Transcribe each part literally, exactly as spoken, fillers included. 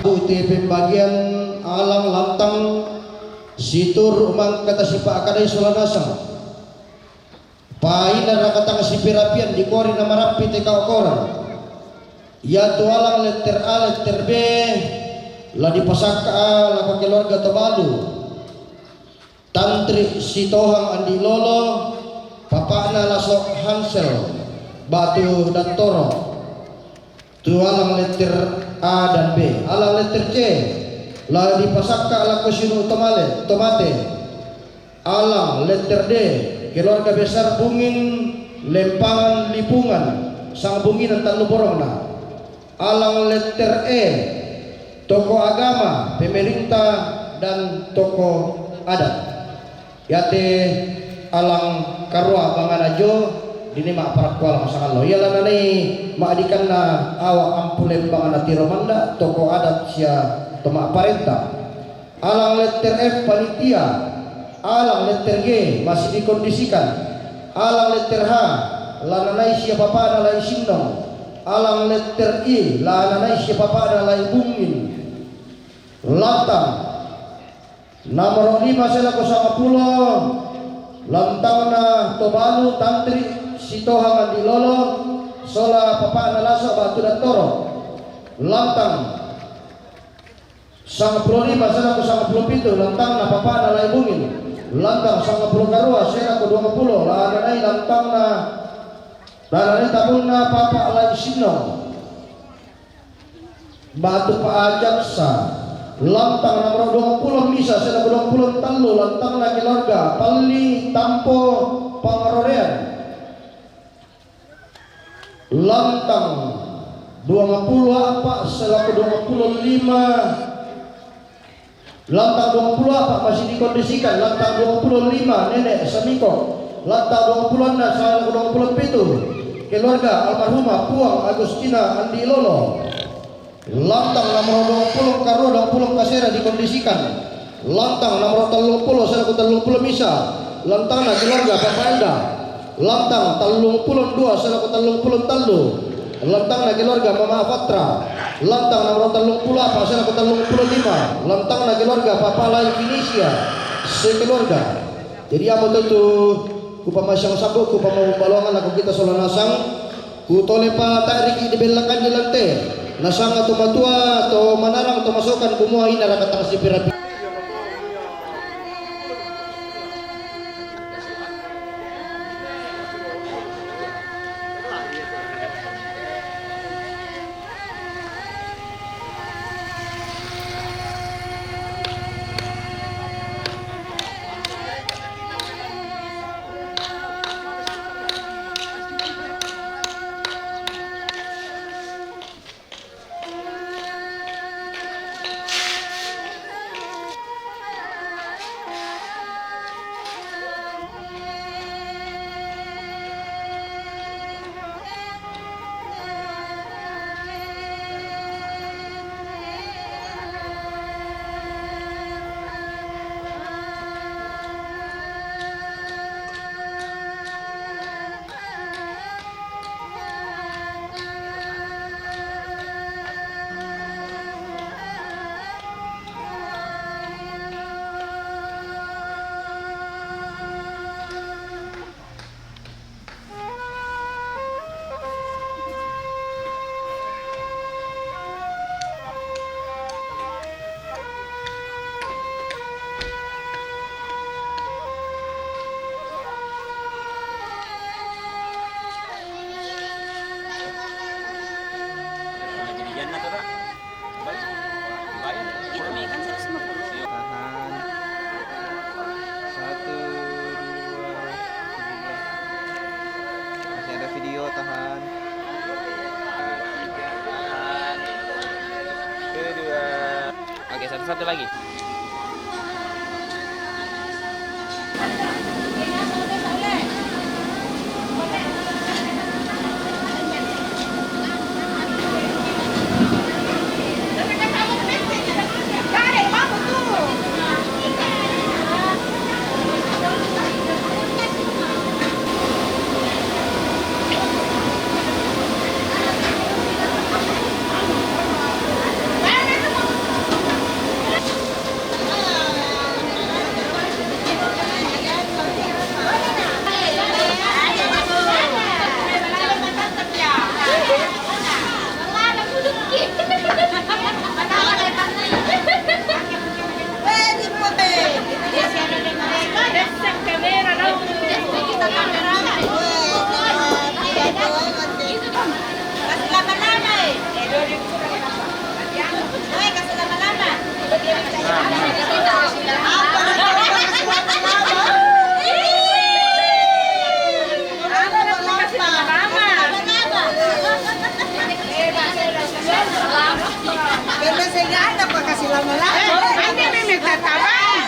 Iti pembagian alang lantang si turu mangkata si pakadai sola nasang. Paina rakatang si perapian di kori na marappi te kaokoran. Iatu alang letter A, letter B, la dipasakka lako keluarga Tobalu. Tantri Sitohang Andi Lolo, papa'na Laso Hansel, Batu Dattoro. Tu alang letter A dan B. Alang letter C, la dipasakka lako Sinu Tomale, Tomate. Alang letter D, keluarga besar Bungin, Lempangan, Lipungan, Sangbunginan, Tallu Borongna. Alang letter E, tokoh agama, pemerintah, dan tokoh adat. Iate alang karua bangana jo, dini ma'parakku alang sangallo. Ia lananai ma'dikanna awa ampule bangana tiro manda, tokoh adat sia to ma'parenta. Alang letter F, panitia. Alang letter G, masih dikondisikan. Alang letter H, lananai sia papa'na lai Sinnong. Alang letter I, lananai sia papa'na lai Bungin. Lantang nomor lima, selako sangapulo, lantangna Tobalu, Tantri Sitohang Andi Lolo, sola papa'na Laso Batu Dattoro. Lantang sangapulo lima, selako sangapulo pitu, lantangna papa'na lai Bungin. Lantang sangapulo karua, selako duangpulo, lananai lantangna, lananai tabunna papa lai Sinnong. Batu Pajaksa, lantang nomor duangpulo misa, selako duangpulo tallu, lantangna keluarga Palli Tampo Pangarorean. Lantang duangpulo a'pa, selako duangpulo lima, lantang duangpulo a'pa masih dikondisikan, lantang duangpulo lima Nenek Samiko, lantang duangpulo enneng, selako duangpulo pitu, keluarga almarhumah Puang Agustina Andi Lolo. Lantang nomor duangpulo karua, duangpulo kasera dikondisikan. Lantang nomor tallungpulo, selako tallungpulo misa, lantangna keluarga Papa Elda. Lantang tallungpulo dua, selako tallungpulo tallu, lantangna keluarga Mama Patra. Lantang nomor tallungpulo a'pa, selako tallungpulo lima, lantangna keluarga Papa lai Indonesia sekeluarga. Jadi, amo tentu kupamasiang sabbu, kupamabaloangan lako kita sola nasang. Kutolepa ta'riki di bellakang di lante, nasanga to matua, to manarang, to masokan, kumua ina rakatang sipira-pira. Tahan. Satu, dua, tiga. Masih ada video, tahan. Kedua. Oke, satu-satu lagi. Nggak ada apa kasih lama-lama. Ini memang tatapan.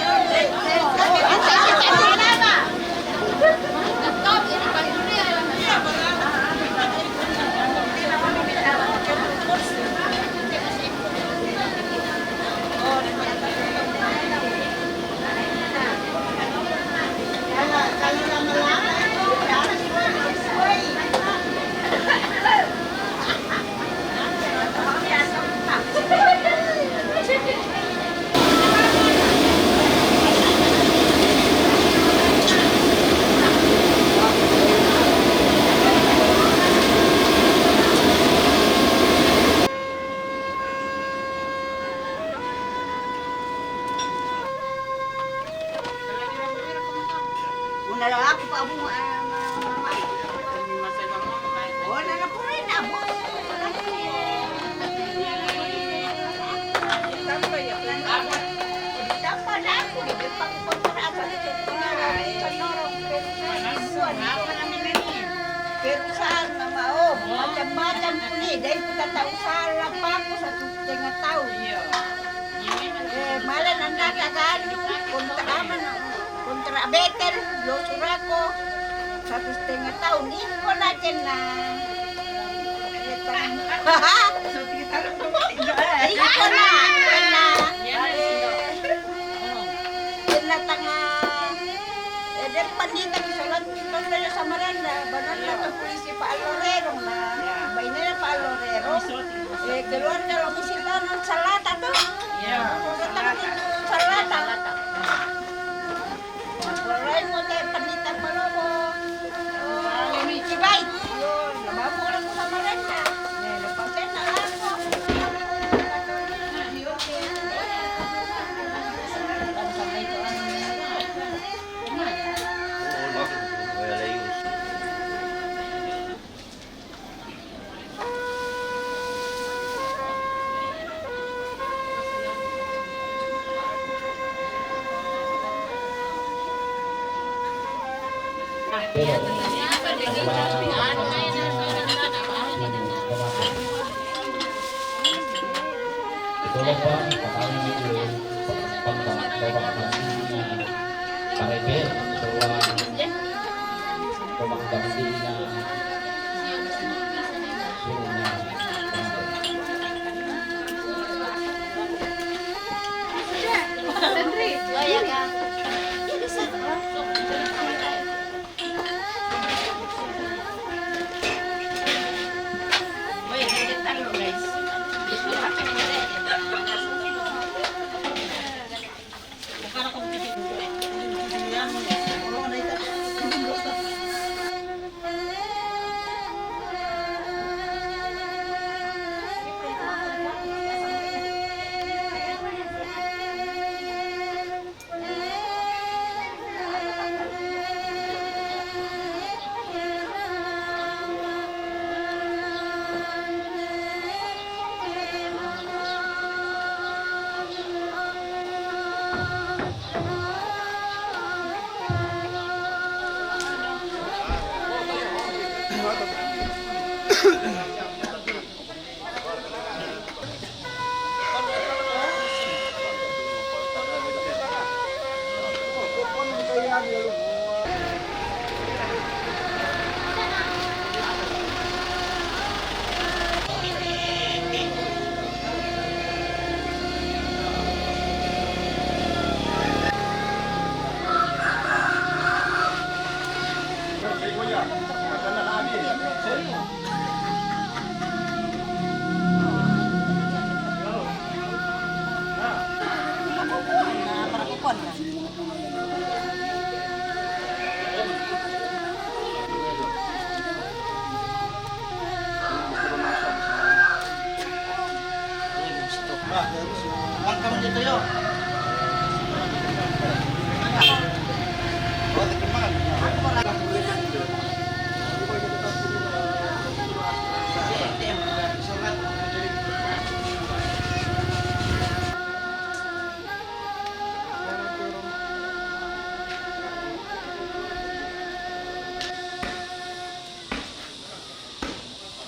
Una la aku pa mu, ah, ma-, ma-, ma-. Oh, na na pura na bu. Tapa na aku, di pa ku kontra apa tu. Ay, sa norong, pero sa isuan. Perusahaan na mao, macam-macam pun ni, dai ku tatau sala pa ku satu setengah tahun. Eh, mala nanda tagadu, kontra ama na, kontra Betel, lo surako, satu setengah tahun, iko na kena. Iko na, kena. Eh, kena tanga, eh, depan di tagi salat. Nanda ya Samaranda, bananda tu polisi pa Alorerong na. Baina ya pa Alorerong. Eh, keluarga lo misi tanan Salata tu. Datang di Salata. Warai mo te panita palobo. Oh, ini kibai. Yo, na bamu orang ku Samaranda. Ne, lepas na lako.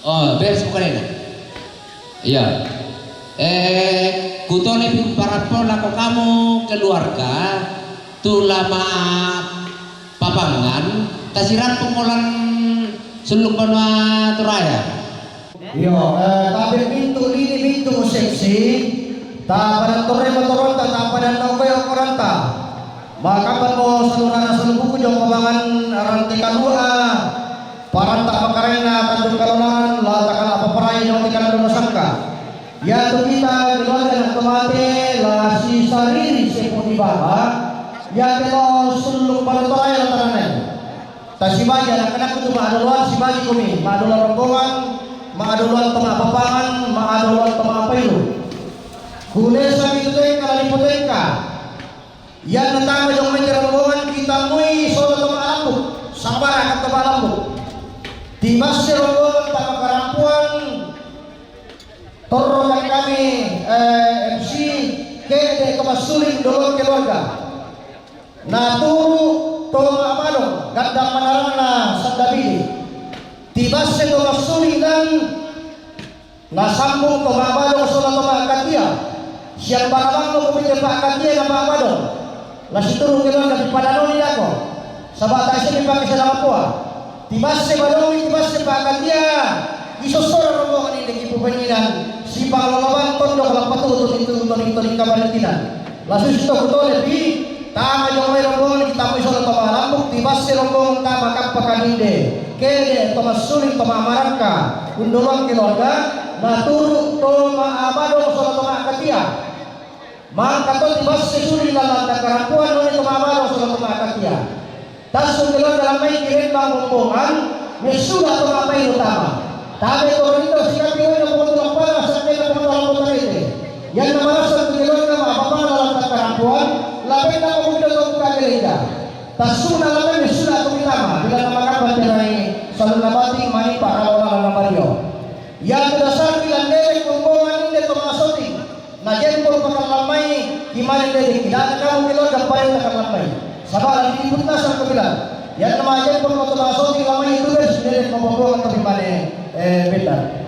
Oh, beres bukan ini? Iya. Eh, kutole pi parapo lako kamu keluarga, tu lama papangan, tasirang pengolan sulung banua Toraya. Iyo, eh, tabe pintu lini pintu seksi, ta padan torre motoronta, ta padan nokoe okoranta. Makamban mo salurana salubuku jong papangan rante kalua, paranta makarenna tandung kalonaran, la takala paparai jong tikalan dona sangka. Iatu kita keluarga na tomate la sisariri sepo ni baba, iate lo sulung balo Toraya la tananai. Tasibaji anak-anakku tu maadoloan, sibaji kumi, maadoloan rombongan, maadoloan to mapapangan, maadoloan to mapailu. Kulesa itu tengka la dipotengka. Ianna tama jong mai rombongan kitamui sola to maalambuk, sabara ka to maalambuk. Tibasse rombongan tama karampuan, torro kan kami, eh, M C, kede to massuling doloan keluarga. Naturu to ma'badong, gandang manarangna sandabili. Tibasse to massuling dan nasambung to ma'badong sola to ma'katia. Siang barabang mo kumite pa'katia na ma'badong. La situru keluarga dipadanoni dako. Saba' tae seni pake sedang apua. Tibasse badongi, tibasse pa'katia, isossora rombongan inde kipupenginan, sipanglalabang tondok lampatu tuni tu toni toni kabarintinan. La susi to kutole pi, tama jong mai rombongan kitamui sola to maalambuk, tibasse rombongan tama kappa kaninde, kede to massuling to ma'marangka, undoloan keluarga, naturu to ma'badong sola to ma'katia. Mangka to tibasse suli lalanta karampuan noni to ma'badong sola to ma'katia. Tassu keluarga lammai kirembang rombongan, messula to ma'pailu tama. Tabe to rindo sikapi oi na pongo to lampana, sangkena pongo to lampu tarete. Ianna marasa tu keluarga ma'papala lalanta karampuan, labenna pemuda to buka gereja. Tassuna lammai messula to mitama, bila na makamban terai salunna bating manimpa kalonaran na bario. Iatu dasarki landele rombongan inde to ma'soting. Na jempol pakallang mai, kimane dede kidana kamu keluarga parenta kallang mai. Saba' la ditipu nasang ko bilang. Ianna majempol mo to masoti lamai itu dede, si dede mo pembuangan to kimane, eh, benda.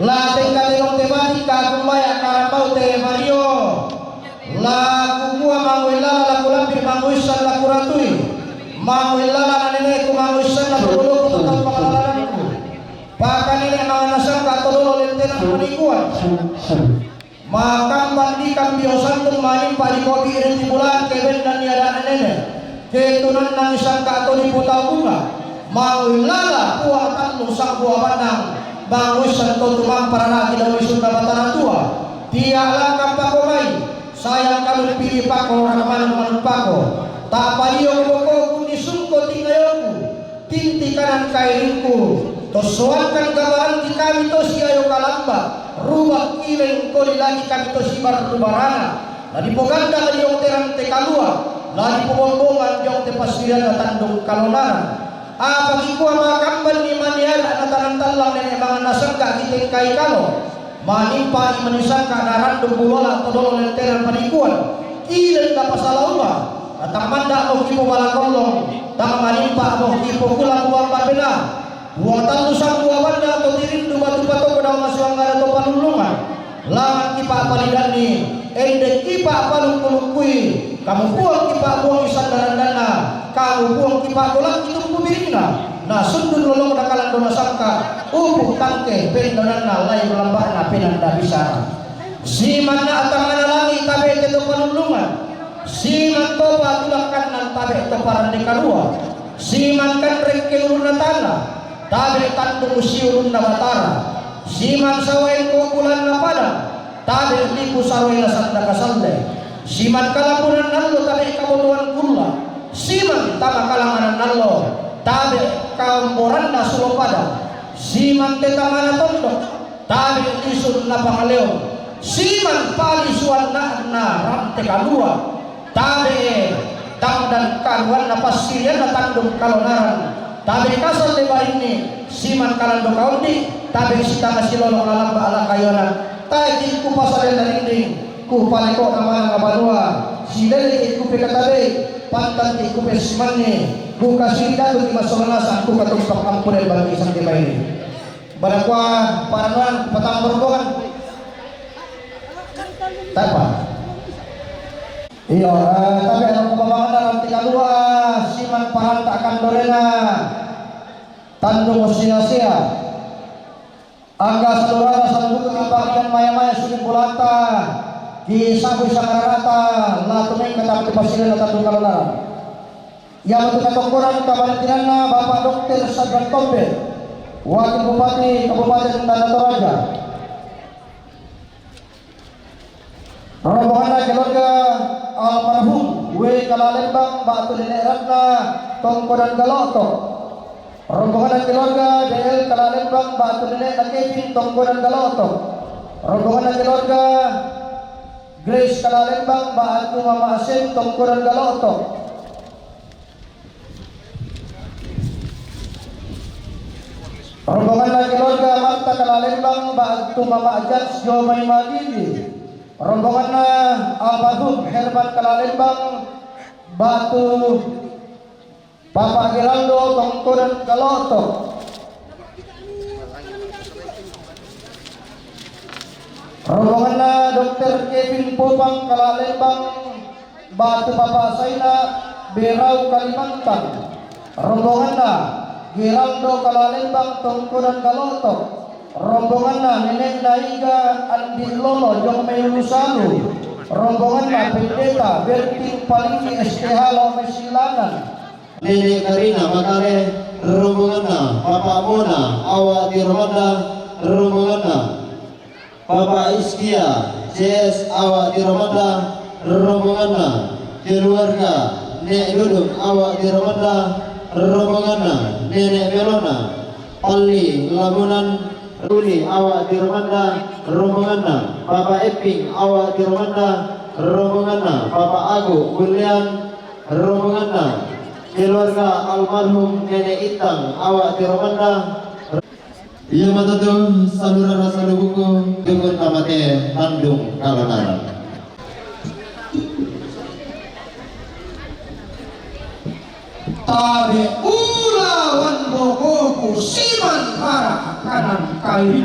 La tengka tengok tebati kaku maya karambau te Mario. La kukua manguillala la kulambir manguissan la kuratui. Manguillala na neneku manguissan na pululuku to tampakalalanku. Pakanene manganasangka to dolo lentena panikuan. Makamban di kambio santung manimpa di kopi iri ti bulan kebendan ni ada'na nene. Ketunanna ni sangka to di putau bunga. Manguillala pua tallu sa'bu abannang. Manguissan to tumampara na kidawi sunna batara tua. Tia langka pako mai. Sayang kalu pili pako raka manung manung pako. Tapalio boko kunni sungko tingayoku. Tinti kanan kairingku, tossoangkan gabaranti kami to siayo kalamba, rubak kileng koli lagi kami to sibarrubarana, la dipoganda la diong terang te kalua, la dipobombongan diong te passirianna tandung kalonaran. Apa kikua makamban ni maniada na tanang tallang nene mangan nasangka kitengkai kalo. Manimpa i manisangka na randung bulola to dolo lentena panikuan. Kileng na pasalauma, na tang manda mo kipobala kollong, tang manimpa mo kipokula buang marbena. Buang tallu sanggu abanda to tirindu batu patoko dao masuang ada to palullungan. Langan kipa palidanni, ende kipa palukku-lukkui, kamu buang kipa buang isandarandanna, kamu buang kipa golak itumpu biringna, na sundun lolong na kalandona sangka, Upu tangke pendonanna lai lamba'na penanda bisara. Siman na tangana langi tabe te to palullungan. Siman topa tulakkannan tabe to parande kalua. Siman kanrek ke ulunna tana tabe tandung siulunna batara. Siman sawaen ko bulanna padang tabe lipu saroena sanda kasalle. Siman kalambunan nallo tabe kabotoan kulla. Siman tama kalanganan nallo tabe kaomboranna sulo padang. Siman te tangana tondok, tabe lisun na pangaleon. Siman palisuan na, na rante kalua, tabe tangdan kaluanna passirianna tandung kalonaran. Tabe kasal lebarinni, siman kalando kaondi, tabe sitanga silolong lalamba ala kayona. Tae ki ku pasalen na rinding, ku paleko na manang banua, silele ki ku pekatabei, pantan ki ku pesimanni, ku kasih datu ki masolana sang ku katumpak ampure bagi sang kebaini. Badakua paranuan patang rombongan. Tapa. Iyo, eh, tabe' ro' ko' babanganna, ranti kalua', siman paranta' kandorena, tandung sia-sia. Angga sadorana saluhutna pa'bian maya-maya suling bulata, kisabui sangararata, la tumengka tappa' tu passilenna tandung kalonaran. Iamatu katongkonan kabarintinanna Bapak Dokter Sadran Tombe, Wakil Bupati Kabupaten Tanah Toraja. Rombonganna keluarga almarhum W Kalalembang ba'tu Nene' Ratna, tongkonan Galo'to'. Rombonganna keluarga D L Kalalembang ba'tu Nene' na Kevin, tongkonan Galo'to'. Rombonganna keluarga Grace Kalalembang ba'tu Mama Asem, tongkonan Galo'to'. Rombonganna keluarga Marta Kalalembang ba'tu Mama Ajat Jomai Magigi. Rombonganna almarhum Herman Kalalembang ba'tu Bapak Geraldo, tongkonan Galo'to'. Rombonganna Dokter Kevin Popang Kalalembang ba'tu Bapak Saina Berau Kalimantan. Rombonganna Geraldo Kalalembang, tongkonan Galo'to'. Rombonganna Nene'na Iga Andi Lolo Jomai Ulusalu. Rombonganna Pendeta Bertin Palinggi S T H Lomai Silangan. Nene' Karina Makale, rombonganna Papa Mona Awa Tiromanda, rombonganna Papa Iskia C S Awa Tiromanda, rombonganna keluarga Ne' Dudung Awa Tiromanda, rombonganna Nene' Melona Palli Lamunan, Ruli Awa Tiromanda, rombonganna Papa Epping Awa Tiromanda, rombonganna Papa Agu Bullian, rombonganna keluarga almarhum Nene' Itang Awa Tiromanda. Iamatu tu salurana saluhukku, dukun tamate tandung kalonaran. Tabe' ulawan bokoku siman para akanan kayu.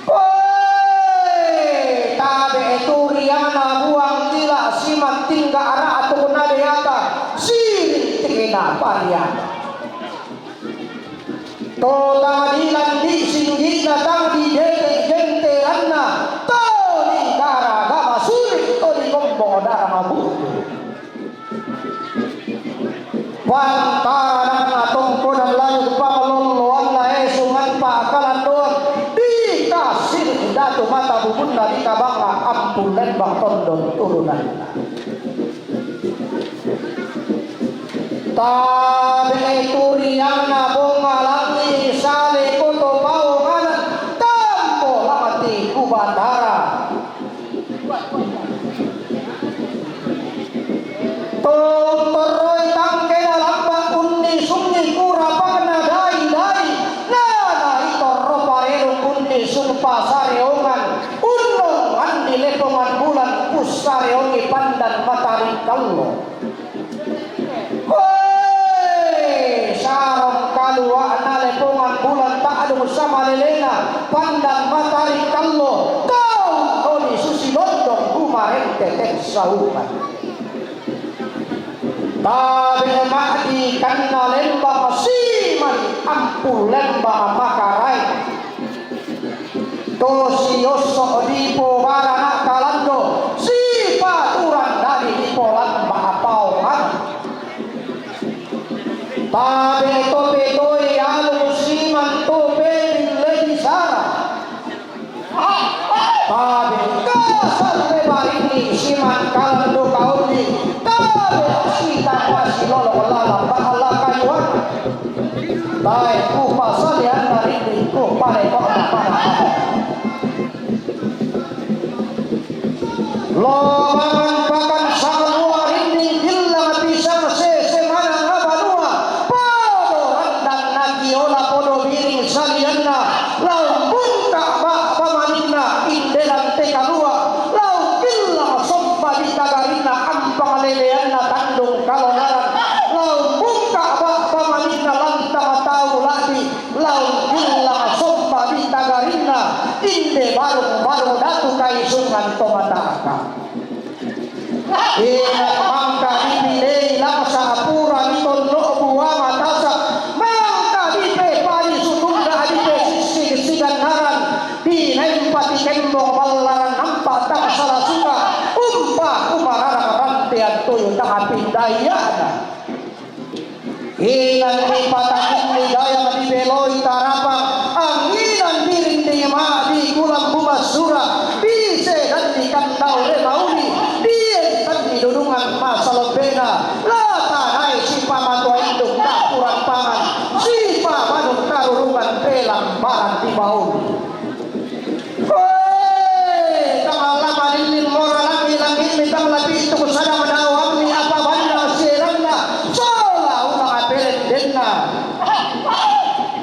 Woi, tabe' turiana buang kila siman tingga ara' tukuna deata siring tikena pariana. To tang dilan di singgi'na tang di dete genteranna, to di dara gama suling to di kombo dara mabutu. Pantaranna tongkonan lanyu' pangalolloanna esungan pakalandoan di kasir datu mata bubunna di kabangnga ampun lembang tondon turunanna. Tabe' turianna bonga langi' sale koto paonganan tambo lati kubatara. Tontorroi tangkena lamba' unnisungi kurapangna dai-dai, na naitorro parelung unnisung pasareongan, unnong anni lepongan bulan pussareongi pandan matari kallo. Hoi, sarong kalua'na lepongan bulan ta'dung samalelena, pandan matari kallo, tau toni susi dondong gumarente tessaungan. Tabe' ma'dikanna lembang siman ampun lembang makaraeng. To siosso' dipobarana kalando, sipaturang dadi dipolamba paongan. Tabe' to petoi alung siman to pedille bisara. Tabe' kasalle barinni siman kalando kaonni. Tabe' sitapasi lolo lala bahalla kayuan. Tae' kupasalianna rinni kupare to pada-pada. Lobangan pakan sangalua rinni billang pisang sese manang banua. Podo randanna kiola podo biring salianna. Lao bungka ba-, bamaninna indelan te kalua. Lao billang somba di tagarinna ampang leleanna tandung kalonaran. Lao bungka ba-, bamaninna lantang tau la'bi. Lao billang somba di tagarinna Isungan to mataka. Inang mangka dipinei laksa pura mitonno buwa matasa, mangka dipepani sutunda dipesissi sigannaran, dinempa tikembong ballaran nampa tang sala suka, umpa umarara rantean tuyu tang pindayana. Inang dipatakinni gayang dibeloi tarapang, anginan dirinding ma di kulambu massura, disedanni kandau re mauli, dientanni dudungan masa lebbena, la tanai sipamatua indung kapurang pangan, sipamanung karurungan pelang barang dibauli. Koe, tang la malilling mora langi-langi'mi, tang la pittu kusada madawammi, apa bannang sieranna, sola umang pelendenna.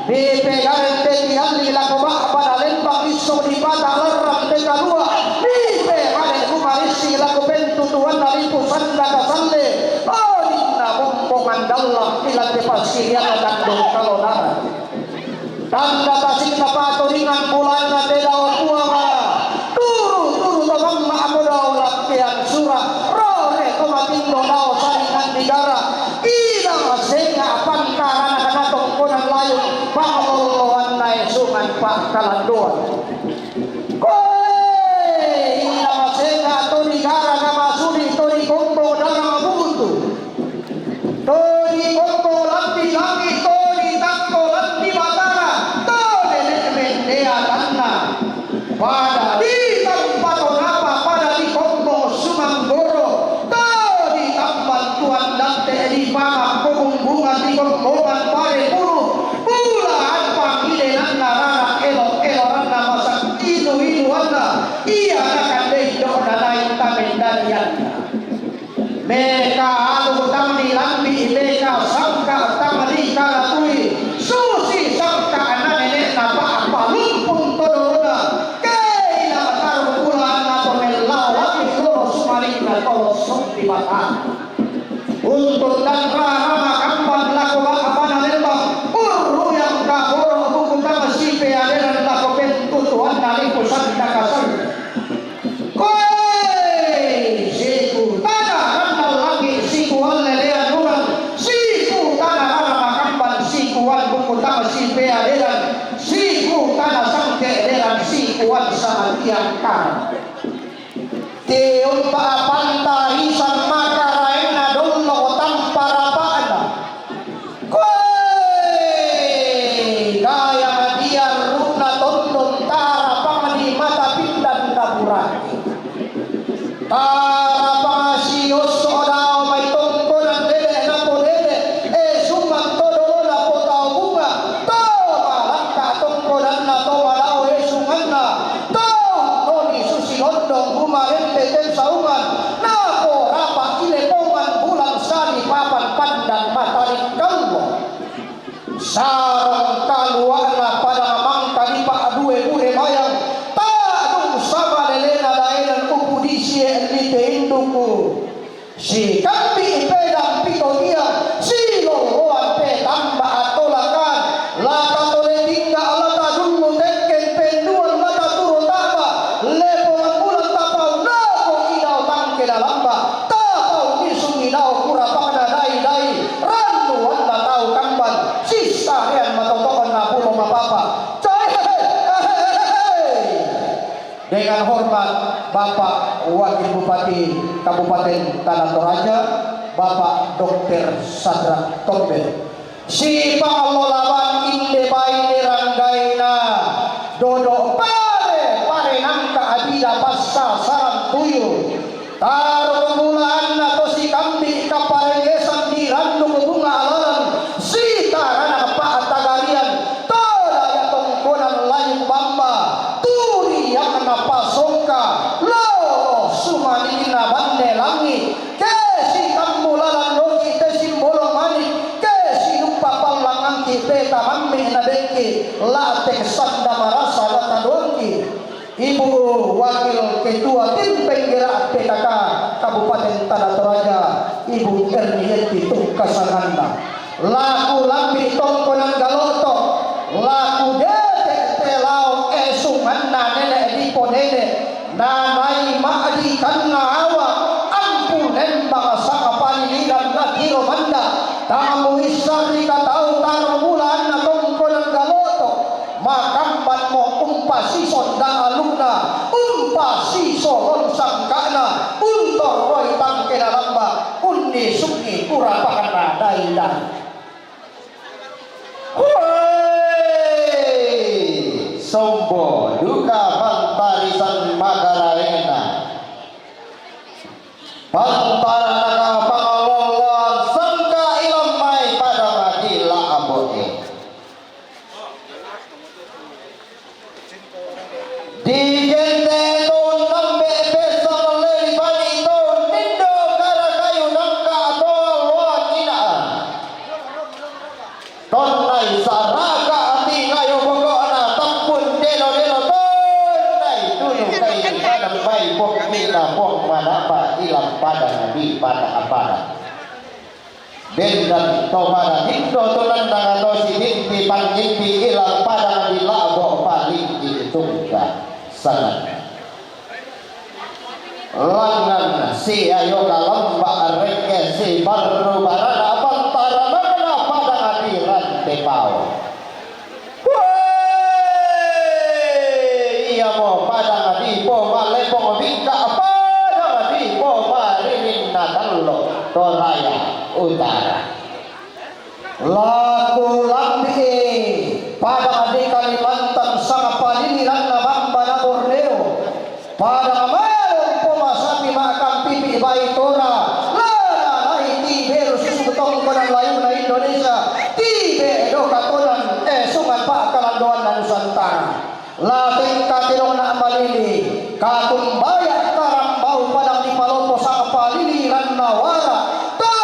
Dipegareng te tialli lako ba'bana lembang, isso dipata larrang te kalua, dipemale kumarissi lako pentutuanna lipu sanda kasalle, odinna mompongan dallang ilante passirianna tandung kalonara. Tanda tasikna patoringang bulanna te dao Puanga. Turu-turu to mamma amo dao lakkeang sura, rore to matindo dao saringan digara. Inang senga pantarana kana tongkonan layung, pangalolloanna esungan pakkalandoan. Koe, inang senga to digara namasuli to dikombo dara mabutu. To dikombo landi langi, to ditakko landi batara, to nene' mendeatanna. Pada ditampa to napa, pada dikombo sumanggoro, to ditambang tuan datte, dipamang kukumbungan, dikombongan pare pulu, bulaan pangidenanna rara elo-eloranna, masang inu-inuanna, iya nakandei do'na naik tamendanianna. Meka anu tang dilambi, meka sangka tang dikalatui, susi sangka na nene'na pa'palumpung to dolona, ke inang tarung bulanna to mellao lami loro sumalinna to lossong di mata. Untu' dan rara makamban lako ba'bana lembang, urruyang kaboro buku tang sipeadenan lako pentutuanna lipu sanda kasang. Koe, sikutana rannang langi', sikuan lelean urang, sikutana rara makamban, sikuan buku tang sipeadenan, sikutana sangke' deran, sikuan samatiang karang. Tiumpa pantarisan makaraenna dollo tampa rapa'na. Koe, gayang diarru'na tondong tarapang di mata pindanna buraki. Tarapang siosso dao mai tongkonan dede' napodede', e sumang to dolona potau bunga, to malakka tongkonanna to madao esunganna, to noni susi londong bumarente ten saungan, naporapa ile pongan bulan sali papan pandan matalik kallo. Sarong kalua'na pada mangka dipa'due bure mayang, ta'dung sama lelena daenan upudisie lite induku. Sikambi pedang pito tiang, siloloan petamba atolakan, lata tole tingga, lata dullu tekken penduan, lata turo taba, lepongan bulan tapau nako idao tangke lalamba, tapau nisungi dao kurapakna dai-dai, rannuanna tau kamban, sissarean matoto'na pulo mapapa. Cai, hehehe. Dengan hormat Bapak Wakil Bupati Kabupaten Tanah Toraja, Bapak Dokter Sadrak Tombe. Sipangallolaban inde baine ranggaina, dodo pare, pare nangka abida passa sarang tuyu. Tarung bulaanna to sikambi kaparengesang dirandung bunga alalan, sitarana pa'tagarian, to daya tongkonan layung bamba, turiangna pasongka, lolo sumaninna banne langi, ke sitammu lalan loki te simbolong mani, ke sinuppa pallangangki peta mammi na bekki, late sanda marasa lata doangki. Ibu Wakil Ketua Tim Penggerak P K K Kabupaten Tanah Toraja, Ibu Ernienti Tungkasanganna. Laku lambi tongkonan galoto, laku dete telao esunganna nene diponene, na Tanna awa, ampu lembang sangapaliliranna tiro manda, tamu issarika tau tarung bulanna tongkonan galoto, makambanmo umpasisonda alukna, umpasisolon sangka'na, untorroi tangkena lamba, unnisungi urapanna daidai. Hui! Sombo duka pantarisan makaraena. Pantaranaka pangaloloan sangka ilammai padang adi la'bo'e. Digente to nambe pesang lelipani to nindo karakayu nangka to alloan inaa. Tonnai saraka ati ngayo boko'na tappun delo-delo tonnai tunu kai kadang mai pokmina pong manapa ilang padang di pada-pada. Bendan to pada indo tunannang to sidimpi pangimpi ilang padang di la'bo palingki tungga sanganna. Langngan siayo kalamba rekke sibarru barana pantaranakna padang di rante pao. Woi, iamo padang di po malepong bingka padang di po maririnna tallo Toraya Utara. Laku lambi'i padang di Kalimantan sangapaliliranna bambana Borneo. Padang malompo masapi makampipi bai tora, lana lai tiberu susu tongkonan layuna Indonesia, tibe doka tonan, eh, sungan pakalandoanna Nusantara. La tengka tilonna malili, kakumbaya tarambau padang di palopo sangapaliliranna wara, to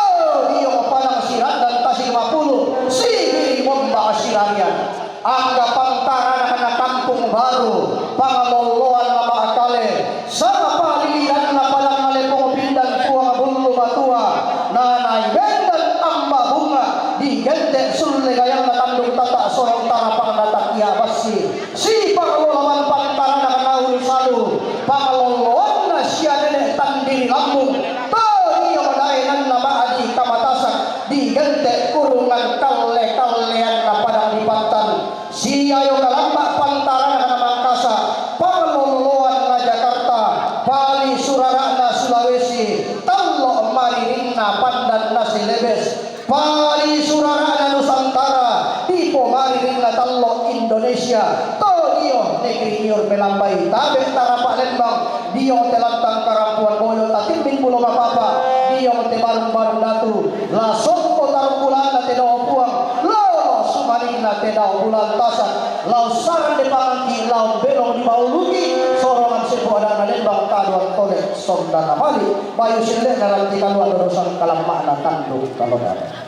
diong padang sirandan tasi lima puluh, sibiri bomba sirarian. Angga pantaranakna Kampung Baru, pangaloloanna Makale, sangapaliliranna padang malepong pindan Puang Bullu Batua, nanai bendan amba bunga, digente sulle gayangna tandung tata sorong tarapangna takia bassi, sipanglola man pantaranakna Ulu Salu, pangaloloanna sia nene tandiri lambung, to diong daenanna ma'di kamatasak, digente kurungan kalle-kalleanna padang di pattan. Siayo kalamba pantaranakna Mangkasa, pangaloloanna Jakarta, pali surara'na Sulawesi, tallo maririnna pandanna Celebes, pali surara'na Nusantara, dipo maririnna tallo Indonesia, to dio negeri Niur Melambai, tabe tarapa Lembang, diong te lantang karampuan boyo, tatimbing pulo mapapa, diong te barung-barung datu, la sokko tarung bulanna te dao Puang, lolo sumaninna te dao bulan tasak, lao sarang de pangangki, lao belong dibauluki, sorongan sepo adana Lembang kaduan tole, sondana mali, bayu sille na ranti kalua dorosan kalamma'na tandung kalodana.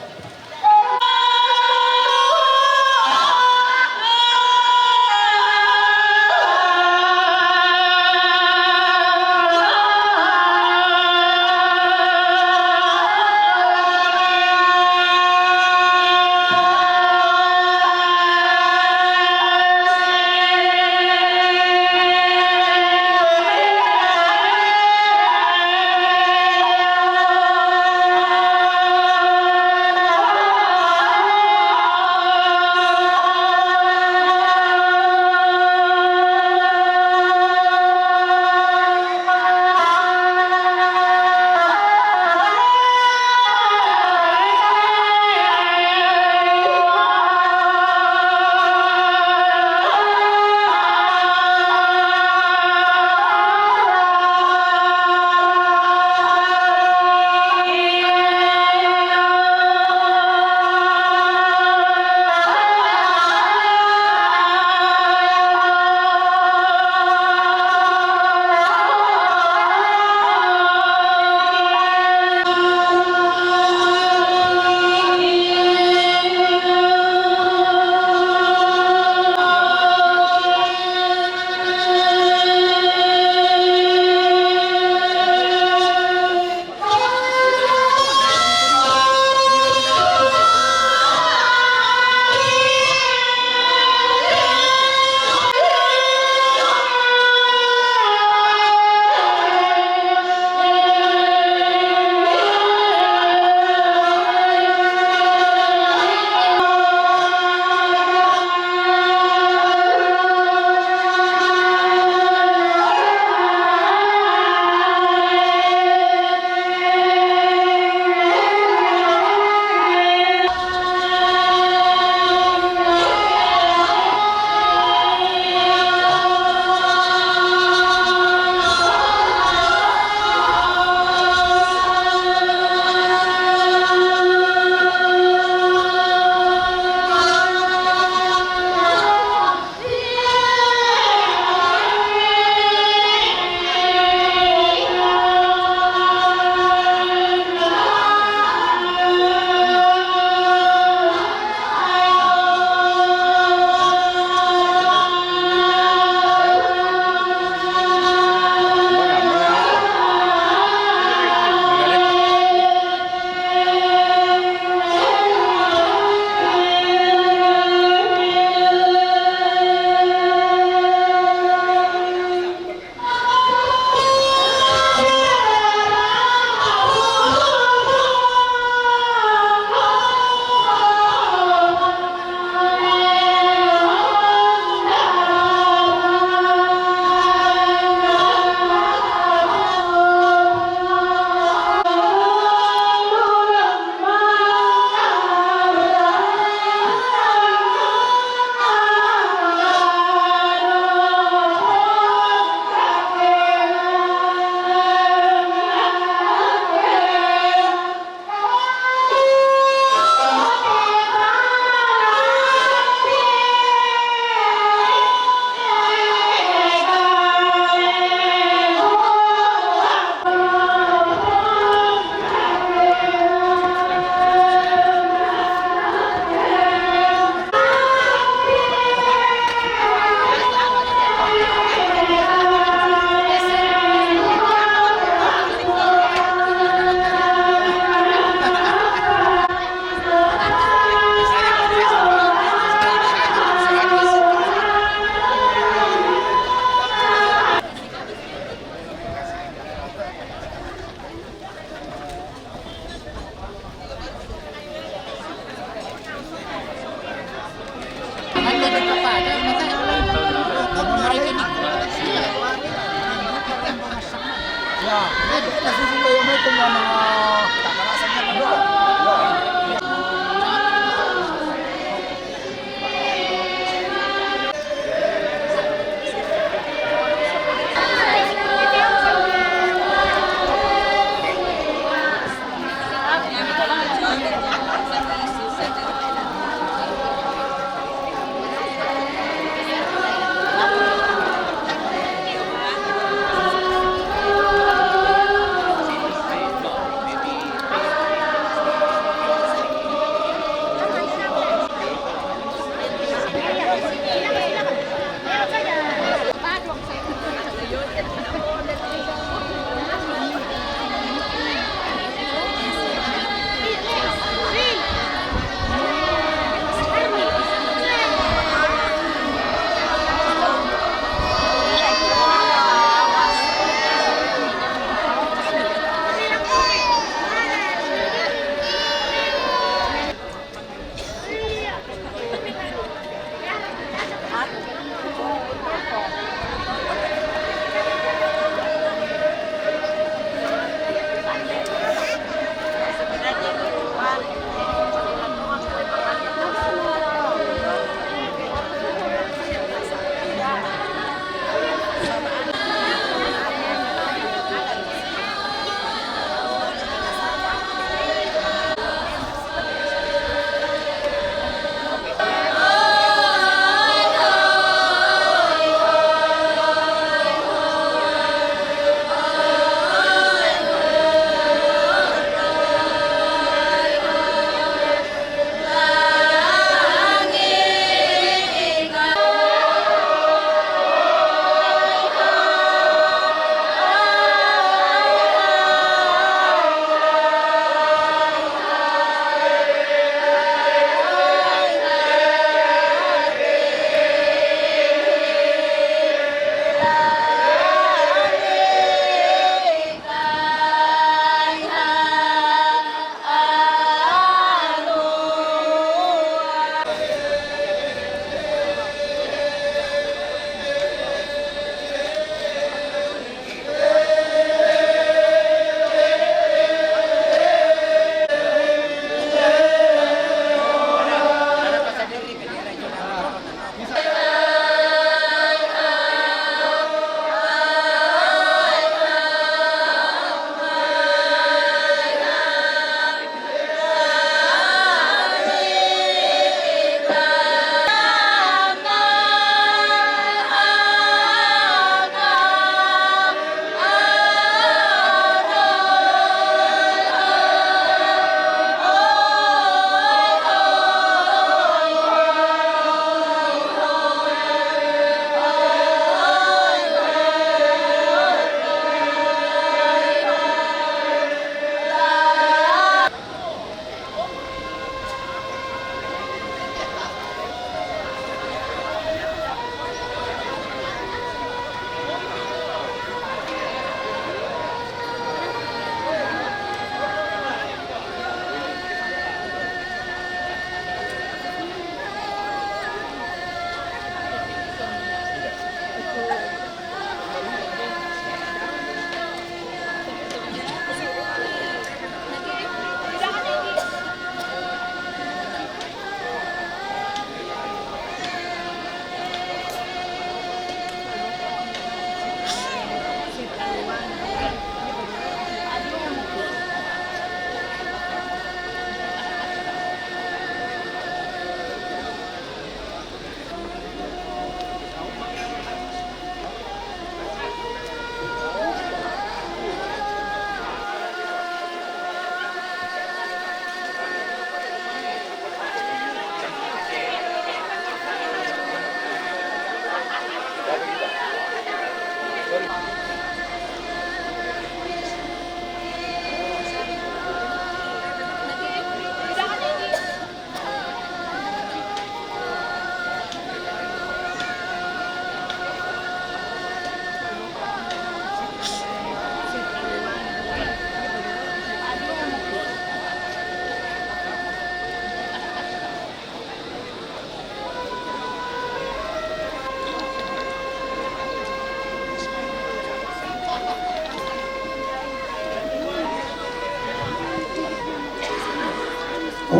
Nasusunod yung may kung ano.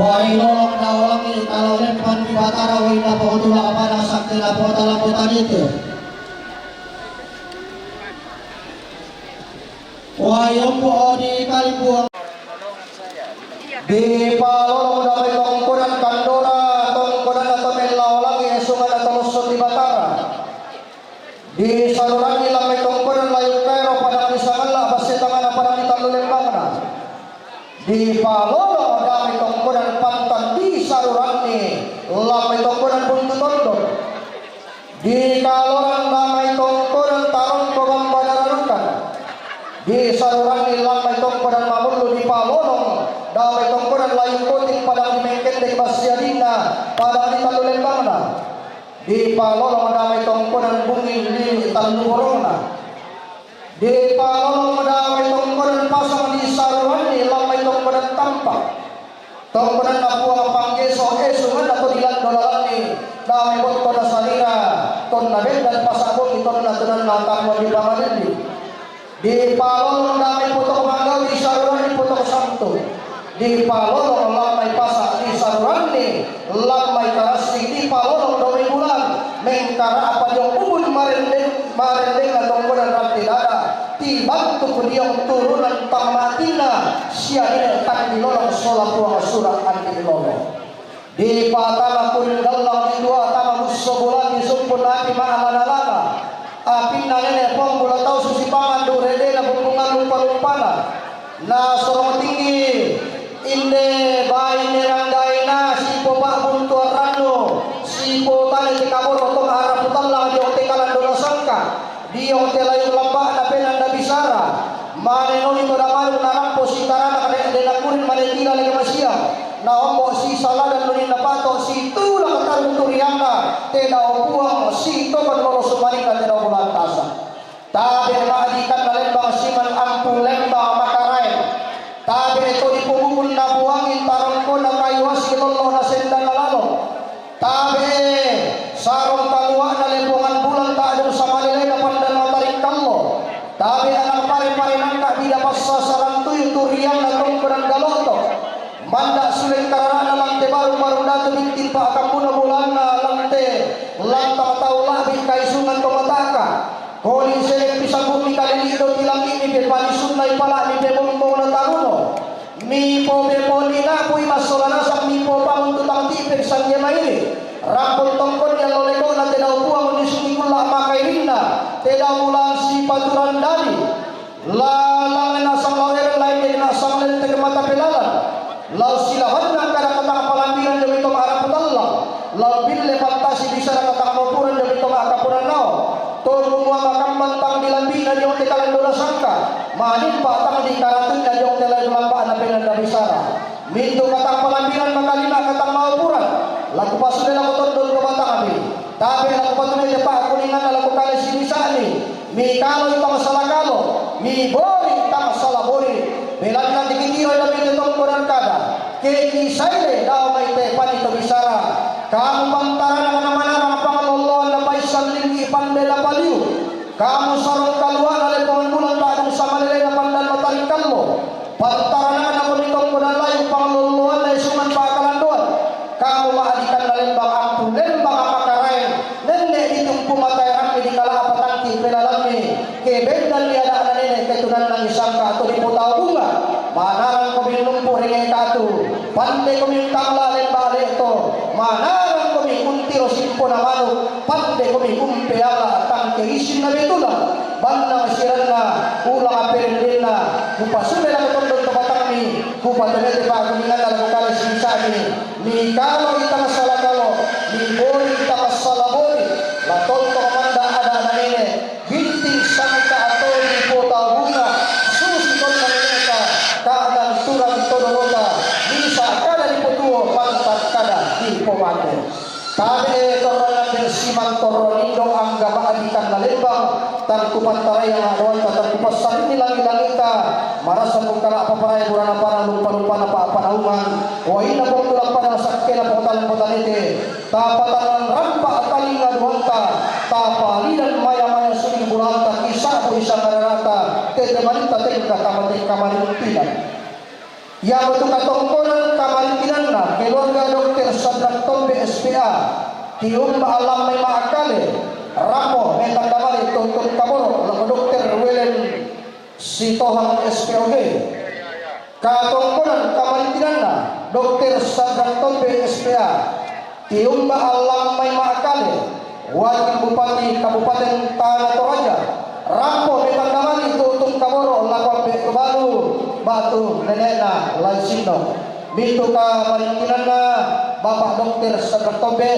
Wae lolong na olangi talo lempan di Batara, wae na pokotula' pada sakke na potalampo tanite. Wae ompo' di kalimbuang. Dipalolong damai tongkonan Kandora, tongkonan to mella olangi esungan to losso di Batara. Disaruranni lammai tongkonan Layung Kairo padang di Sangalla', Basse Tangana padang di Tallu Lembangna. Dipalolong damai tongkonan Pantan, disaruranni lammai tongkonan Buntu Tondok. Dikalorang damai tongkonan Tarongko Bamba Dararukan. Disaruranni lammai tongkonan Mamullu, dipalolong damai tongkonan Layung Koting padang di Mengkendek, Basse Adinna padang di Tallu Lembangna. Dipalolong damai tongkonan Bunging di Tallu Borongna. Dipalolong damai tongkonan Pasang, disaruranni lammai tongkonan Tampa. Tongkonanna Puang Panggeso, esunganna to dilando lalanni, damai botto na salira, tonna bendan pasa' bongi, tonna tunanna tammo di Pamalilli. Dipalolong damai Potoko Manggau, disaruranni Potoko Santu. Dipalolong lammai Pasa', disaruranni lammai Karassi. Dipalolong damai Bulan, mengkara'pa diong Ubun, marendeng, marendenna tongkonan Ratti Dada. Tibantuk diong turunan Tang Matinna, siaina tang dilolong sola Puang Sura' andi' lolo. Dipatama kuring gallang ditua, tama musso bulangi, sumpun api ma'lana-lana. Apinna nene' pong bula tau susi pangan, du redena bumbungan lumpa-lumpana. Nasorong tinggi, inde baine ranggaina, sipo pa'buntuang rannu, sipo tane te kaboro tong arapu tallang, diong te kalandona sangka. Diong te layung lamba'na penanda bisara, mane noni to damanu narampo sitarana, kare de nakurin mane tila lege masiang, naombo sisaladan noni napato, situla katarung turianna, te dao Puang sitokon lolo sumarinna te dao bulantasa. Tabe ma'dikanna lembang siman ampu lembang makaraeng. Tabe to dipobubun nabuangi tarongkona kayu asi lollo na sendana lalo. Tabe sarong kalua'na lepongan bulan ta'dung samalelena pandan mataring kallo. Tabe anak pare-pare nangka bida passasaran tuyu turianna tongkonan galoto. Manda suleng karara'na lante barung-barung datu bintin pa'kambuna bulanna lante lantang tau la'bi kaisungan to mataka. Koli seleng pisabumi kalili do tilangi mi pe pali sunnai pala'mi pe bombong na taruno. Mipo bepoli napui massola nasang mipo pamun tu tang tipe sangge maili. Rampun tongkon allo lekona te dao Puang ni sungi kulla makairinna te dao bulan sipaturan dadi. Lalang nasang lawer lain nasang lente mata pelalan. Lau silawanna kada katang palambiran jami to ma'rapu tallang. Lau bille fantasi bisara katang maupuran jami to ma'kapuran nao. Tolu mua makambang tang dilambina diong te kalandona sangka. Manimpa tang dikaratunna diong te lai lamba'na penanda bisara. Mintu katang palambiran makalima katang maupuran. Laku pasule lako tondon to batangbi. Tabe lako patunai te pa'kuninganna lako kale sinisa'ni. Mikaloi tang sala kalo, mibori tang sala bori. Belanna dikitiro dami te tongkonan kada. Ke kisaile dao mai te panito bisara. Kamu pantarana na manarang pangaloloan na paissan lingi pande na paliu. Kamu sarong kaluana lepongan bulan ta'dung samalelena pandan mataring kallo. Pantaranana koni tongkonan layu pangaloloan na isungan pakalandoan. Kamu ma'dikanna lembang ampu lembang makaraeng. Nenne' ditumpu matae rammi dikala apa tangki pelalammi. Ke bendan li ada'na nene' ke tunanna isangka atau dipotau bunga. Manarang komi lumpu ringe katu. Pande komi untangla lemba le'to. Manarang komi untiro simpona manu. Pande komi umpeala tangke isinna betula. Bannang siranna ulang perendenna. Kupasule lako tondon to batangmi. Kupatonete pa'kuninganna lako kale sinisa'mi. Mikaloi tang sala kalo, mibori tang sala bori, la tontong manda ada na nene, binting sangka atau dipota bunga, susi tonna neneta, kadang turang todorota, misa kada dipotuo, pantat kada dipomate. Tabe torrang ambil siman torronindo angga ma'dikanna lembang, tang kupantarayang adoanta, tang kupassarini langi-langita, marasa mukala paparai burana pana lupa-lupana pa panaungan, waina pong tulang padang sakkena pong talang potanete, tapatangan rampa talinga duanta, tapalidan maya-maya suli bulanta, kisa'bu isangararata, tete maninta tengka tamatekka marintinan. Iyamutu katongkonan kamarintinanna keluarga Dokter Sadrak Tombe S P A, tiumba' allamai ma'akale, rampo metandamani tuntun kaboro' lako Dokter Welen Sitohang S P O G. Katongkonan kamarintinanna Dokter Sadrak Tombe S P A, tiumba' allamai ma'akale, Wakil Bupati Kabupaten Tana Toraja, rampo metandamani tuntun kaboro' lako ambe' to balu ba'tu nene'na Lai Sinno. Mintu' kamarintinanna Bapak Dokter Sadrak Tombe,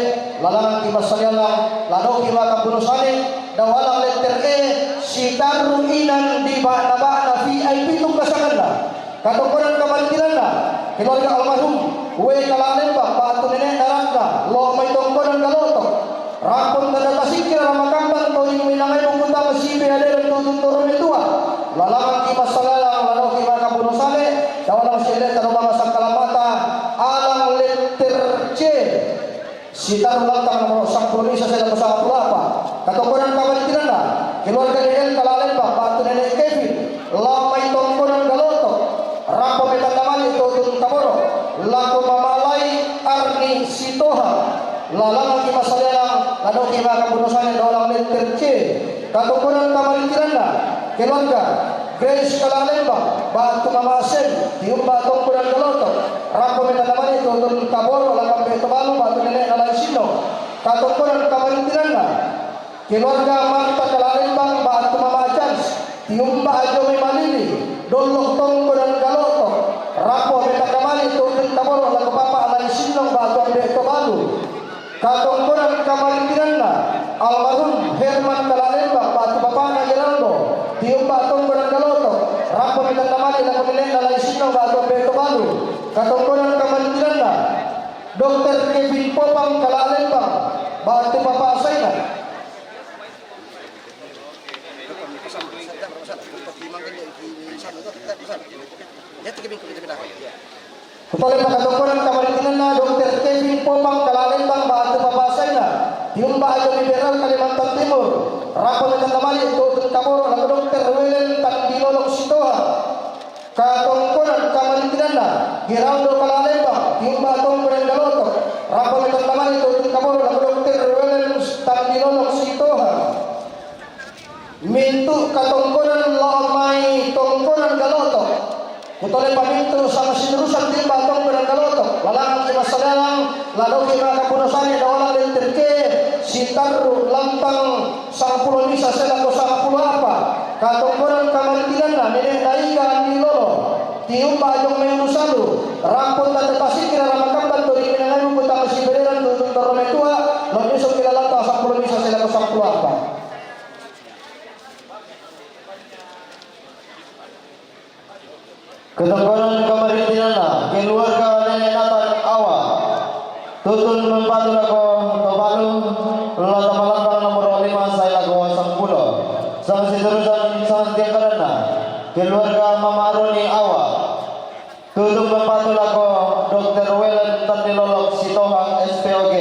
lalangangki' massaliallang, ladoki' maka buno sane, dao alang letter E, sitarru' inan di ba'na-ba'na V I P tunggasanganna. Katongkonan kamarintinanna keluarga almarhum W. Kala Lembang ba'tu nene'na Ratna, lo' mai tongkonan Galotok. Rampon tanda tasikira ramakambang to ri minangai bukutang sibe aderan tuntun toro metua. Lalangangki' massaliallang, ladoki' maka buno sane, dao alang sielle taro bangsa kalamata, alang letter C. Sitarru' lantang nomoro sampulo misa sae lako sampulo apa. Katongkonan kamarintinanna keluarga D L Kala Lembang ba'tu nene' Kevin, lao mai tongkonan Galotok, rampo metandamani tuntun kaboro' lako Mama Lai Arni Sitohang, lalangangki' massaliallang, ladoki' maka buno sane, dao alang letter C. Katongkonan kamarintinanna keluarga Grace Kala Lembang ba'tu Mama Sen, tiumba' tongkonan Galotok, rampo metandamani tuntun kaboro' lako ambe' to balu ba'tu nene'na Lai Sinno. Katongkonan kamarintinanna keluarga Marta Kala Lembang ba'tu Mama Chance, tiumba' ajo mai Malili, dollo' tongkonan Galotok, rampo metandamani tuntun kaboro' lako Papa Lai Sinno ba'tu ambe' to balu. Katongkonan kamarintinanna almarhum Herman Kala Lembang ba'tu bapa'na Geraldo, tiumba' tongkonan Galotok, rampo metandamani lako nene'na Lai Sinno ba'tu ambe' to balu. Katongkonan kamarintinanna Dokter Kevin Popang Kala Lembang ba'tu Papa Saina. Kutole pakatongkonan kamarintinanna Dokter Kevin Popang Kala Lembang ba'tu Papa Saina, tiumba' ajo mai Berau Kalimantan Timur, rampo metandamani tuntun kaboro' lako Dokter Welen Tandilolok Sitohang. Katongkonan kamarintinanna Geraldo Kala Lembang, tiumba' tongkonan Galotok, rampo metandamani tuntun kaboro' lako Dokter Welen Tandilolok Sitohang. Mintu' katongkonan lao mai tongkonan Galotok. Kutole pamintu' sanga siterusan tiumba' tongkonan Galotok, lalangangki' massaliallang, ladoki' maka buno sane, dao alang letter K, sitarru' lantang sampulo misa sae lako sampulo apa. Katongkonan kamarintinanna nene'na Iga Andi Lolo, tiumba' ajo mai Ulu Salu, rampon tanda tasikira ramakambang to ri minangai bukutang sibe aderan tuntun toro metua, lo' misoki lalanta sampulo misa sae lako sampulo apa. Katongkonan kamarintinanna keluarga nene' Nathan Awa, tuntun mempatu lako to balu, lao tamalantang nomoro lima sae lako sampulo. Sanga siterusan sanga tiangkadanna keluarga Mama Roni Awa, tuntun mempatu lako Dokter Welen Tandilolok Sitohang S P O G,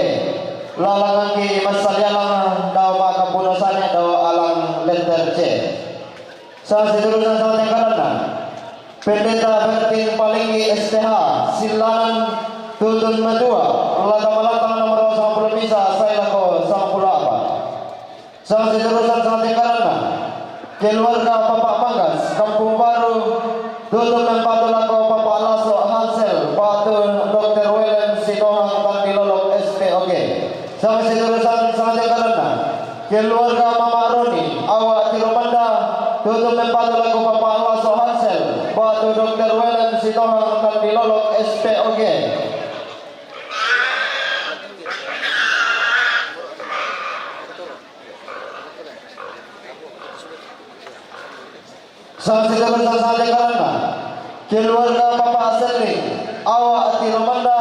lalangangki' massaliallang, dao maka buno sane, dao alang letter C. Sanga siterusan sanga tiangkadanna Pendeta Bertin Palinggi S T H, Sillanan, tuntun metua, lao tamalantang nomoro sampulo misa sae lako sampulo apa. Sanga siterusan sanga tiangkadanna keluarga Papa Manggas, Kampung Baru, tuntun mempatu lako Papa Laso Hansel ba'tu Dokter Welen Sitohang Tandilolok S P O G. Sanga siterusan sanga tiangkadanna keluarga Mama Roni Awa Tiromanda, tuntun mempatu lako Papa Laso Hansel ba'tu Dokter Welen Sitohang Tandilolok S P O G. Sanga siterusan sanga tiangkadanna keluarga Papa Selling Awa Tiromanda.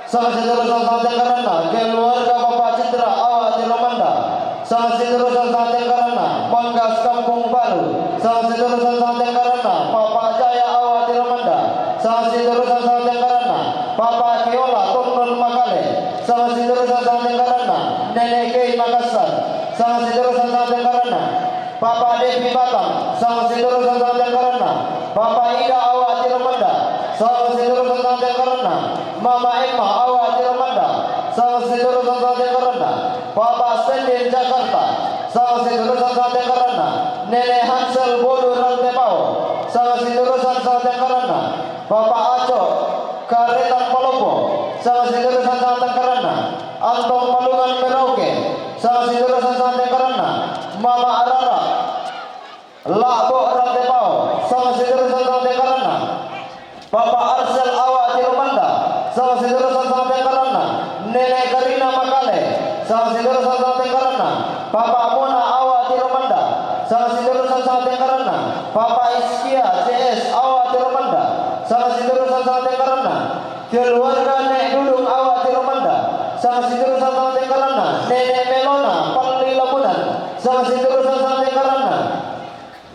Sanga siterusan sanga tiangkadanna keluarga Papa Citra Awa Tiromanda. Sanga siterusan sanga tiangkadanna Manggas Kampung Baru. Sanga siterusan sanga tiangkadanna Papa Jaya Awa Tiromanda. Sanga siterusan sanga tiangkadanna Papa Keola Tondon Makale. Sanga siterusan sanga tiangkadanna Nene' Kei Makassar. Sanga siterusan sanga tiangkadanna Papa Devi Batam. Sanga siterusan sanga tiangkadanna Papa Ida Awa Tiromanda. Sangasidurusan sangtengkaranna, Mama Emma Awa Tiromanda, sangasidurusan sangtengkaranna, Papa Sendin Jakarta, sangasidurusan sangtengkaranna, Nene Hansel Bolu Rantepao, sangasidurusan sangtengkaranna, Papa Aco Karetang Palopo, sangasidurusan sangtengkaranna, Antong Palungan Merauke, sangasidurusan sangtengkaranna, Mama Arara, La'bo Rantepao, sangasidurusan sangtengkaranna. Papa Arsel Awa Tiromanda, sangasidurusan sangtengkaranna. Nene Karina Makale, sangasidurusan sangtengkaranna. Papa Mona Awa Tiromanda, sangasidurusan sangtengkaranna. Papa Iskia C S Awa Tiromanda, sangasidurusan sangtengkaranna. Keluarga Nek Dudung Awa Tiromanda, sangasidurusan sangtengkaranna. Nene Melona Palli Labunan, sangasidurusan sangtengkaranna.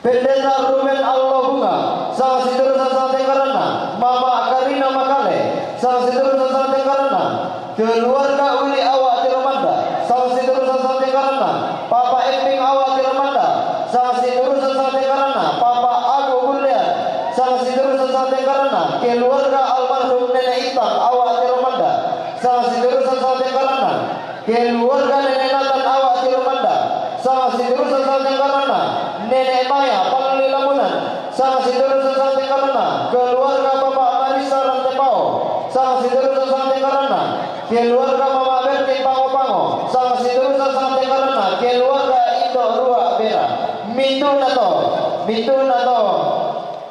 Pendeta Ruben Allo Bunga, sangasidurusan sangtengkaranna. Mama Karina Makale, sangasidurusan sangtengkaranna. Keluarga Willy Awa Tiromanda, sangasidurusan sangtengkaranna. Papa Eping Awa Tiromanda, sangasidurusan sangtengkaranna. Papa Ago Gullean, sangasidurusan sangtengkaranna. Keluarga almarhum Nene Itang Awa Tiromanda, sangasidurusan sangtengkaranna. Keluarga Nene Nathan Awa Tiromanda, sangasidurusan sangtengkaranna. Nene Maya Palli Lamunan, sangasidurusan sangtengkaranna. Keluarga Papa Marisa Rantepao, sangasidurusan sangtengkaranna. Keluarga Mama Berti Pango-Pango, sangasidurusan sangtengkaranna. Keluarga Indo Rua Bera, mintu nato, mintu nato.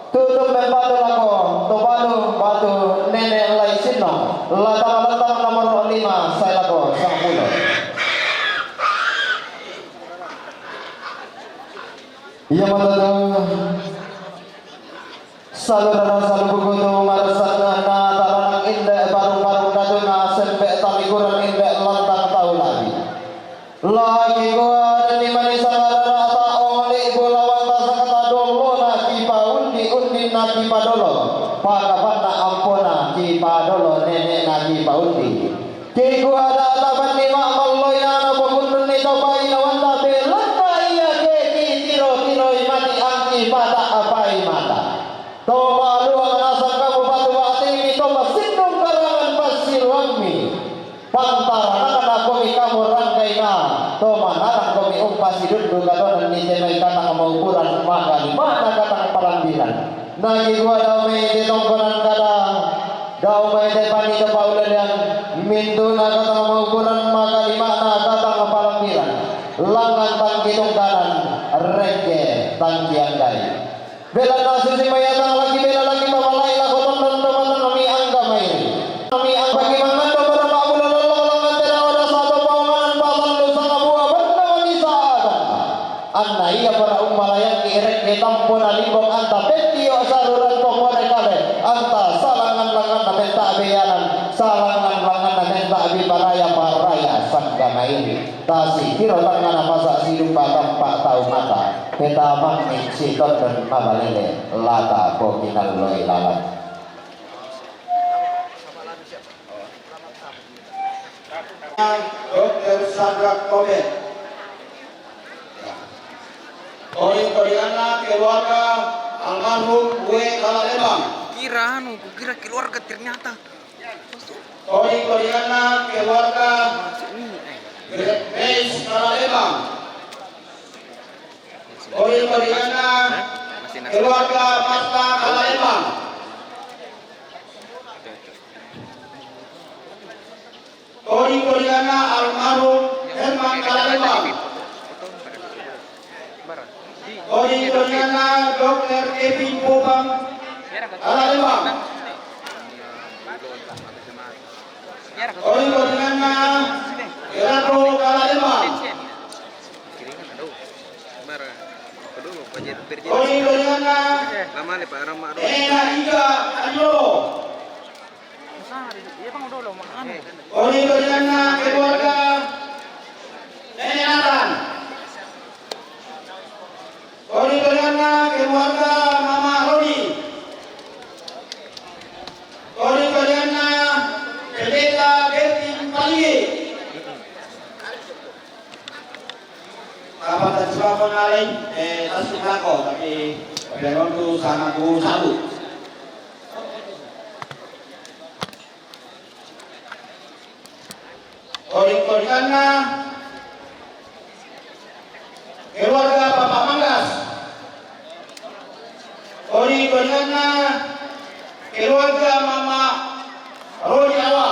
Tutup mempatu lako to balu batu Nene Lai Sinno, latang-latang nomor lima, sai lako sampulo. Iya matoto. Saluhurna saluhur buku marasakna na taranang inde barung-barung datuna sempe talikuran inde lantang tau lagi. Lagi gua dan imani sangarana ta ongli bulawanta sakata dolona ki paundi-undinna ki padolo. Pakapanna ampona ki padolo nenekna ki paundi. Ki gua da tabanni ma malloi nana pokundunni to painawanta belanna iya ke ki tiro-tiroi mati angki pata apai mata. To maluang nasang kamu batu batimi to masindung karangan pasiruammi. Pantaranakna komi kamu rangkaina, to manarang komi umpasi dundu kadonan ni temai katang maukuran maka lima na katang palambiran. Nagi dua dau mai te tongkonan kada, dau mai te pani to paulalian, mintuna katang maukuran maka lima na katang palambiran. Langan tangki tungkanan, rengke tangki anggai. Bela na susi mayatang lagi, bela lagi papalai lako tondon to matang mi angga mairi. Mi ang bagi mangan to pada mabula lolo langan tena wada sato paunganan pasallu sangabua benda mani saatan. Anna iya para ummalayang ki rengke tampona limbong anta pettio saruran to more kale anta salangan-langanna menta beyanan, salangan-langanna menta bi paraya paraya sangga mairi. Tasi tiro tangngana pasa sidumba tampa tau mata, petamangni sitondon mabalele lata pokinalloi lalan. Dokter Sadrak Tobet. Ori korianna keluarga almarhum W Kalalembang. Kira anu, kira keluarga ternyata. Ori korianna keluarga Grace Kalalembang. Ori korianna keluarga Marta Kalalembang. Ori korianna almarhum Herman Kalalembang. Ori korianna Dokter Kevin Popang Kalalembang. Ori korianna Gerardo Kalalembang. Ori korianna Ena Iga Adilo. Ori korianna keluarga Nene Nathan. Ori korianna keluarga Mama Roni. Ori korianna Pendeta Bertin Palie. Kapata jiwa ko nalai, eh, tasik lako, tapi biar waktu sangat ku sabu. Oring-oringanna keluarga Papa Manggas. Oring-oringanna keluarga Mama Rodi Awa.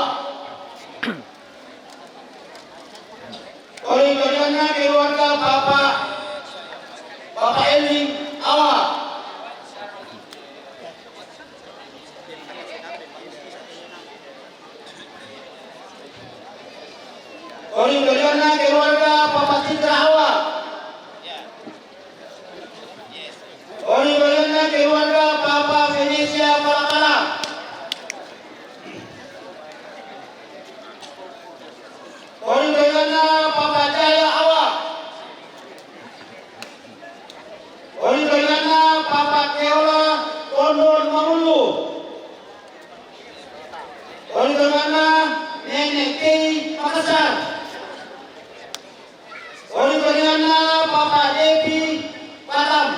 Oring-oringanna keluarga Papa, Papa Elvin Awa. Oring-oringanna keluarga Papa Citra Awa. Oring-oringanna keluarga Papa Venesia Palapala. Oring-oringanna Papa Jaya Awa. Oring-oringanna Papa Keola Tondon Mangulu. Oring-oringanna Nenek Kei Makassar. Oring-oringanna Papa Depi Batam.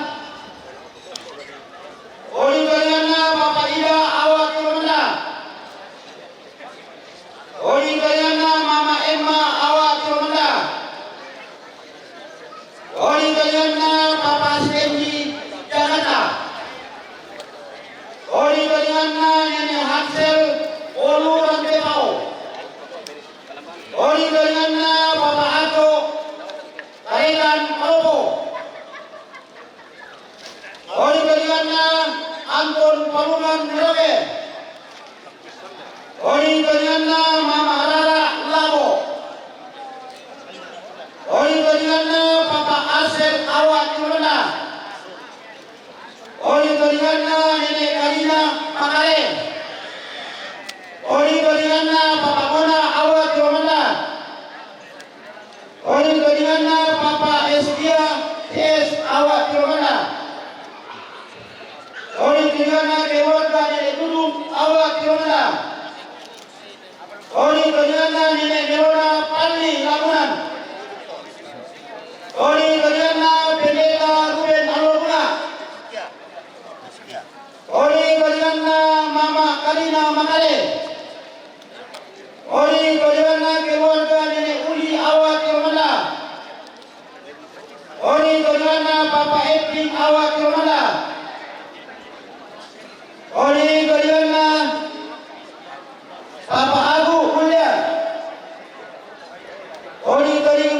Oring-oringanna Papa Ida Awa Tiwamenda. Oring-oringanna Mama Emma Awa Tiwamenda. Oring-oringanna Papa Stenji Jakarta. Oring-oringanna Nenek Hansel Olu Rantepao. Oring-oringanna Papa Ato Karetan Malopo. Oring-oringanna Anton Palungan Merauke. Oring-oringanna Mama Rara Labo. Oring-oringanna Papa Asep Awa Tiwamenda. Oring-oringanna Nenek Karina Makale. Oring-oringanna Papa Mona Awa Tiwamenda. Oring-oringanna Papa Eskia T S Awa Tiwamenda. Oring-oringanna keluarga Nenek Dudung Awa Tiwamenda. Oring-oringanna Nenek Melona Palli Lamunan. Oring-oringanna Pendeta Ruben Alobuna. Oring-oringanna Mama Karina Makale. Oring-oringanna keluarga Nenek Uli Awa Tiwamenda. Oring-oringanna Papa Epin Awa Tiwamenda. Oring-oringanna Papa Agu Mulya. Oring-oring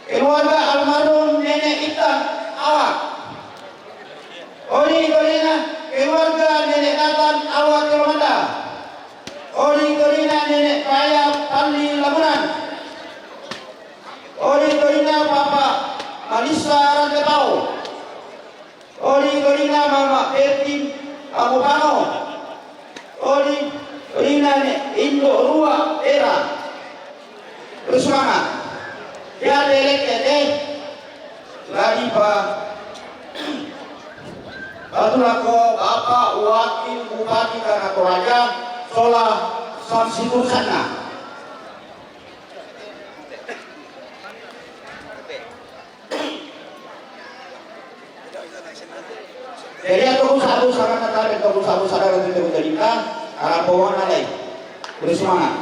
keluarga almarhum Nenek Intan Awa. Oring-oringanna keluarga Nenek Nathan Awa Tiwamenda. Oring-oringanna Nenek Kaya Palli Lamunan. Oring-oringanna Papa Malissa Rantepao. Oring-oringanna Mama Bertin Pago-Pago. Oring-oringanna Indo Rua Era. Terus semangat. Ya, delek, delek. Lagi, Pak. Batu lako Bapak Wakil Bupati Tanah Toraja, sola Samsi Nursanna. Jadi, atau sabu sangat tertarik, atau sabu sadar untuk menjadi kita, harapan lain. Beri semangat.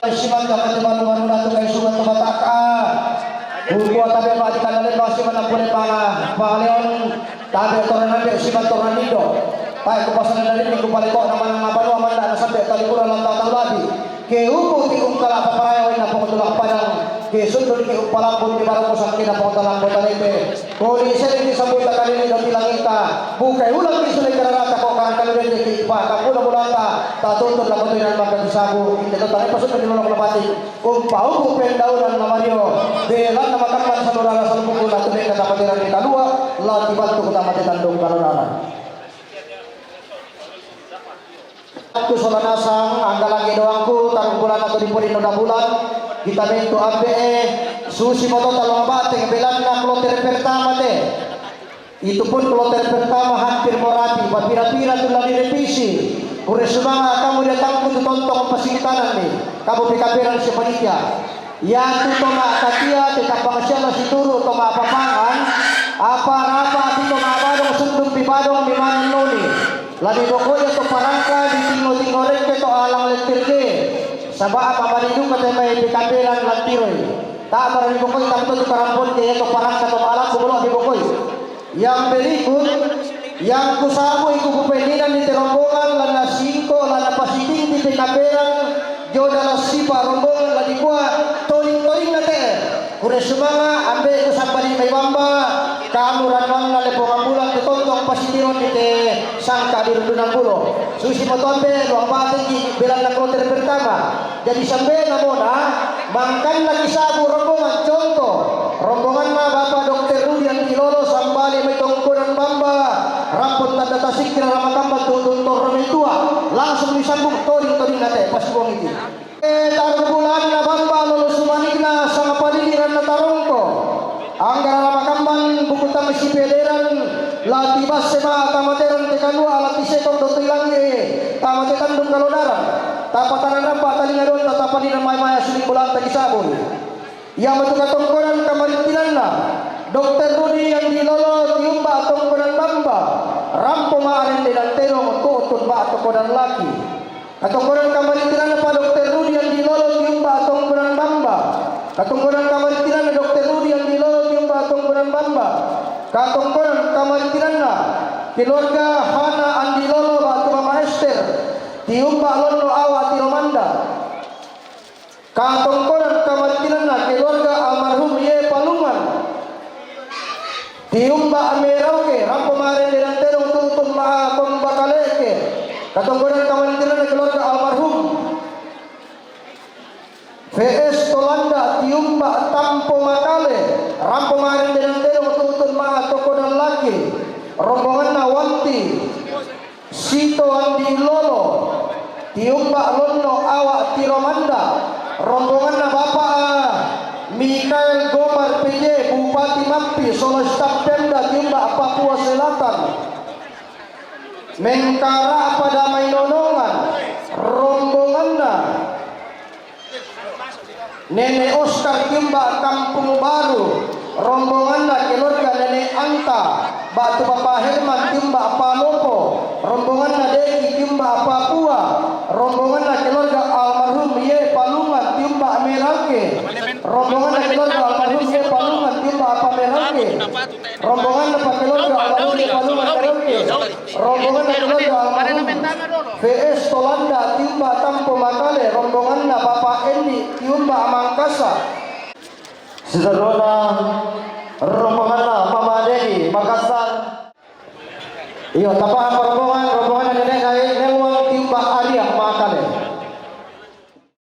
Simanta mate manu manuna tu kai sunga tu mataka. Bukua tabe ba di kanale ba simana pule pala paleon tabe torana be sima toranido. Tae ku pasana dari minggu pale ko na manang na banua manda na sampe talikura lanta tau labi. Ke uku ti ungkala paparaya wena pengutulak padang. Ke sundun ke umpalakun di barang musak kena pengutulak kota lete. Kodi seddi ti sambuta kalili do ti langita, bukai ulang ti sulai kararata ko karangkalu dende ki pa kampuna bulata, tatutun lako tuinan maka ti sabu, inde to tane pasuk di lolok lepati, umpauku pendaunan mamario, belanna makamman salurara salpuku la tu bengka tapatiran di kalua, la ti bantu kota mate tandung kalurara. Aku sola nasang, anggalangi doangku, tarung bulan atau di pudin nona bulan, kita bentuk ambe e, susi moto talong bateng, belanna kloter pertama te. Itu pun kloter pertama hampir mau rapi, papira-pira tu la direvisi. Kure sumanga kamu dia tangku tu tontong pasikitanan ni, kamu pikaperan si panitia. Iatu to ma'katia, tetap pangasianna situru' to ma'papangan, apa-apa tu to ma'badong sundung pibadong mimaneng noni. La dibokoi to parangka, ditingo-tingo rekke to alang lettirke. Saba' apa maridu kate mai pekaperan lantiroi. Ta' marani bokoi tamatu tu karampon ke to parakka to ma'alakku bolo' di bokoi. Yang berikut, yang kusabui kupupenninan di te rombongan la nasingko la napasiting di pekaperan jo dalam sipa rombongan la dikua toring-toring nate. Kure sumanga' ambe' kusambali mai bamba, kamu rannuanna lepongan bulan tu tontong pasitiron di te sangka di rundunan bulo. Susi moto ambe' luang batengki belanna kloter pertama. Jadi sambena mona, mangkanna kisabu rombongan contoh. Rombonganna Bapak Dokter Rudi Andi Lolo sambali mai tongkonan bamba, rampon tanda tasikkira ramakamma tu tuntor mai tua. Langsung disambung toring-toring nate pas buang itu. Tarung bulanna bamba lolo sumanikna sangapaliliranna tarongko. Anggara ramakamman buku tama sipederan la tibasse ma tamateran te kalua la tisetong dotu ilangi tama te tandung kalonaran. Tapatanan rampa talinga doang tatapalina mai maya sining bulanta kisabun. Ia matu katongkonan kamarittinanna Dokter Rudi yang di lolo tiumba tongkonan bamba. Rampo ma arende dan tedong tu utun ba tongkonan laki. Katongkonan kamarittinanna pa Dokter Rudi yang di lolo tiumba tongkonan bamba. Katongkonan kamarittinanna Dokter Rudi yang di lolo tiumba tongkonan bamba. Katongkonan kamarittinanna keluarga Hana Andi Lolo batu Mama Ester tiumba lonno awa tiro manda. Katongkonan kamarittinanna keluarga almarhum Ye Palungan. Tiumba merauke, rampo marende dan tedong tutun ma komba kaleke. Katongkonan kamarittinanna keluarga almarhum V S Tolanda, tiumba tampo makale, rampo marende dan tedong tutun ma toko dan laki. Rombonganna Wanti. Sito Andi Lolo, tiumba lonno awa tiro manda, rombonganna Bapak Mikael Gomar P J, Bupati Mampi, sola staf Pemda tiumba Papua Selatan. Mengkara pada mainonongan, rombonganna Nenek Oscar tiumba Kampung Baru, rombonganna keluarga Nenek Anta, batu Bapak Herman tiumba Palopo, rombonganna Deki tiumba Papua, rombonganna keluarga almarhum Ye Palungan tiumba Merauke, rombonganna keluarga almarhum Ye Palungan tiumba Apa Merauke, rombonganna pa keluarga almarhum Ye Palungan Merauke. Rombonganna keluarga almarhum V S Tolanda tiumba Tampo Makale, rombonganna Bapak Endi tiumba Mangkasa. Siserrona rombonganna Mama Dedi Makassar. Iyo, tapahang rombongan, rombonganna nenekna Newang tiumba Aria Makassar.